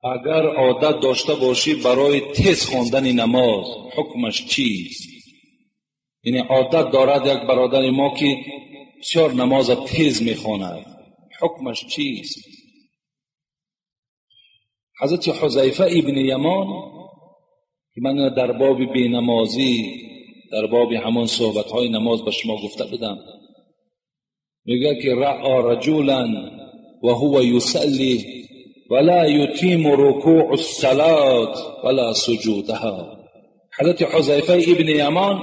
Агар одат дошта бошӣ барои тез хондани намоз, ҳукмаш чист? Яъне одат дорад як бародари мо, ки бисёр намоза тез мехонад, ҳукмаш чист? Ҳазрати Ҳузайфа ибни Ямон, ки ман дар боби бенамозӣ, дар боби ҳамон суҳбатҳои намоз ба шумо гуфта будам, мегӯяд ки раъа раҷулан ва ҳува юсалли ва ла ютиму рукӯъу ссалот ва ла суҷудаҳа. Ҳазрати Ҳузайфа ибни Ямон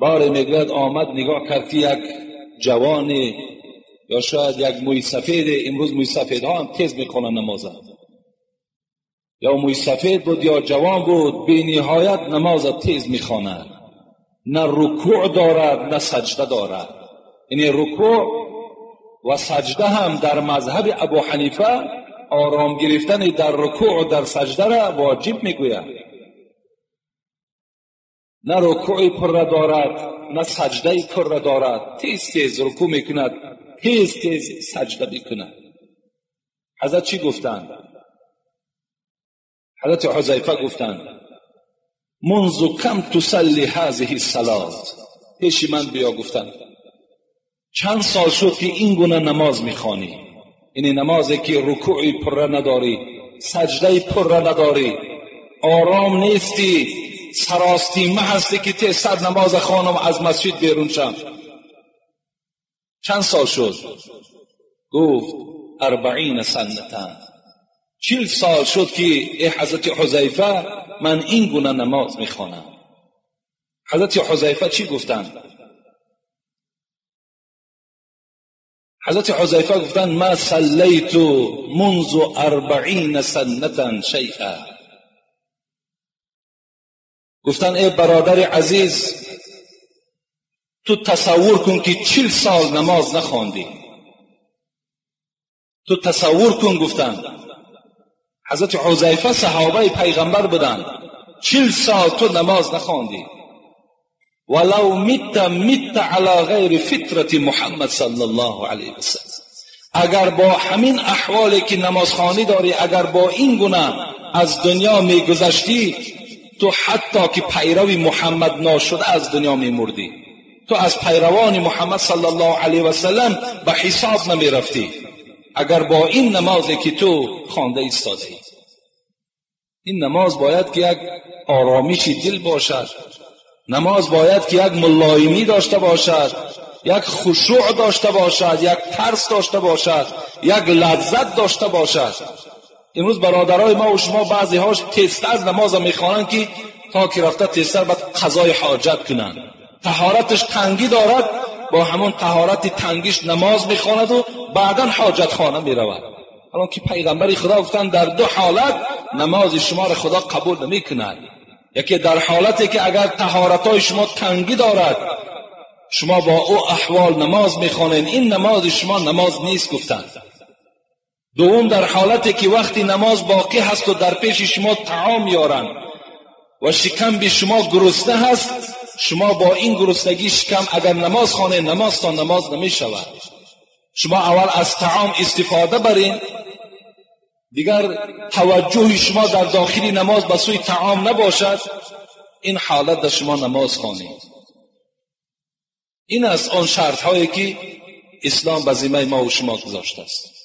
боре мегӯяд омад нигоҳ кард, ки як ҷавоне ё шояд як мӯйсафеде, имрӯз мӯйсафедҳо ҳам тез мехонанд намоза, ё мӯйсафед буд ё ҷавон буд, бениҳоят намоза тез мехонад, на рукӯъ дорад, на саҷда дорад. Яъне рукӯъ ва саҷда ҳам дар мазҳаби Абу Ҳанифа ором гирифтани дар рукӯъ ва дар саҷда ра воҷиб мегӯяд. На рукӯи пурра дорад, на саҷдаи пурра дорад, тез тез рукӯъ мекунад, тез тез саҷда мекунад. Ҳазрат чӣ гуфтанд? Ҳазрати Ҳузайфа гуфтанд: منذ کم تصلی هذه الصلاة. пеши ман биё, гуфтанд, чанд сол шуд, ки ин гуна намоз мехонӣ? Ини намозе ки рукӯи пурра надорӣ, саҷдаи пурра надорӣ, ором нестӣ, саростима ҳастӣ, ки тезтар намоза хонам, аз масҷид берун шам. Чанд сол шуд? Гуфт: 40 سنة. 40 сол шуд, ки эй ҳазрати Ҳузайфа, ман ин гуна намоз мехонам. Ҳазрати Ҳузайфа чӣ гуфтанд? Ҳазрати Ҳузайфа гуфтанд: ما صلیت منذ 40 سنة شیئا. Гуфтанд: эй бародари азиз, ту тасаввур кун, ки 40 сол намоз нахондӣ. Ту тасаввур кун, гуфтанд. Ҳазрати Ҳузайфа саҳобаи пайғамбар буданд. 40 сол ту намоз нахондӣ. ولو مت مت علی غیر فطرة محمد صلی الله علیه وسلم. اگر با همین احوالی که نمازخوانی داری، اگر با این گونه از دنیا میگذشتی، تو حتی که پیروی محمد ناشده از دنیا میمردی. تو از پیروان محمد صلی الله علیه و سلم به حساب نمیرفتی اگر با این نمازی که تو خوانده ایستاده ای. این نماز باید که یک آرامش دل باشد، نماز باید که یک ملایمی داشته باشد، یک خشوع داشته باشد، یک ترس داشته باشد، یک لذت داشته باشد. امروز برادرای ما و شما بعضی هاش تیزتر نماز میخوانند که تا که رفته تیزتر باید قضای حاجت کنند. طهارتش تنگی دارد، با همون طهارت تنگیش نماز میخواند و بعدا حاجت خانه میرود. الان که پیغمبر خدا گفتند در دو حالت نماز شما را خدا قبول نمیکند. یکی در حالتی که اگر طهارت‌های شما تنگی دارد، شما با او احوال نماز میخوانید، این نماز شما نماز نیست، گفتند. دوم در حالتی که وقتی نماز باقی هست و در پیش شما طعام میارند و شکم به شما گرسنه هست، شما با این گرسنگی شکم اگر نماز خوانید، نماز تا نماز نمی شود. شما اول از طعام استفاده برین، دیگر توجه شما در داخل نماز به سوی طعام نباشد، این حالت در شما نماز خوانید. این است آن شرط هایی که اسلام به ذمه ما و شما گذاشته است.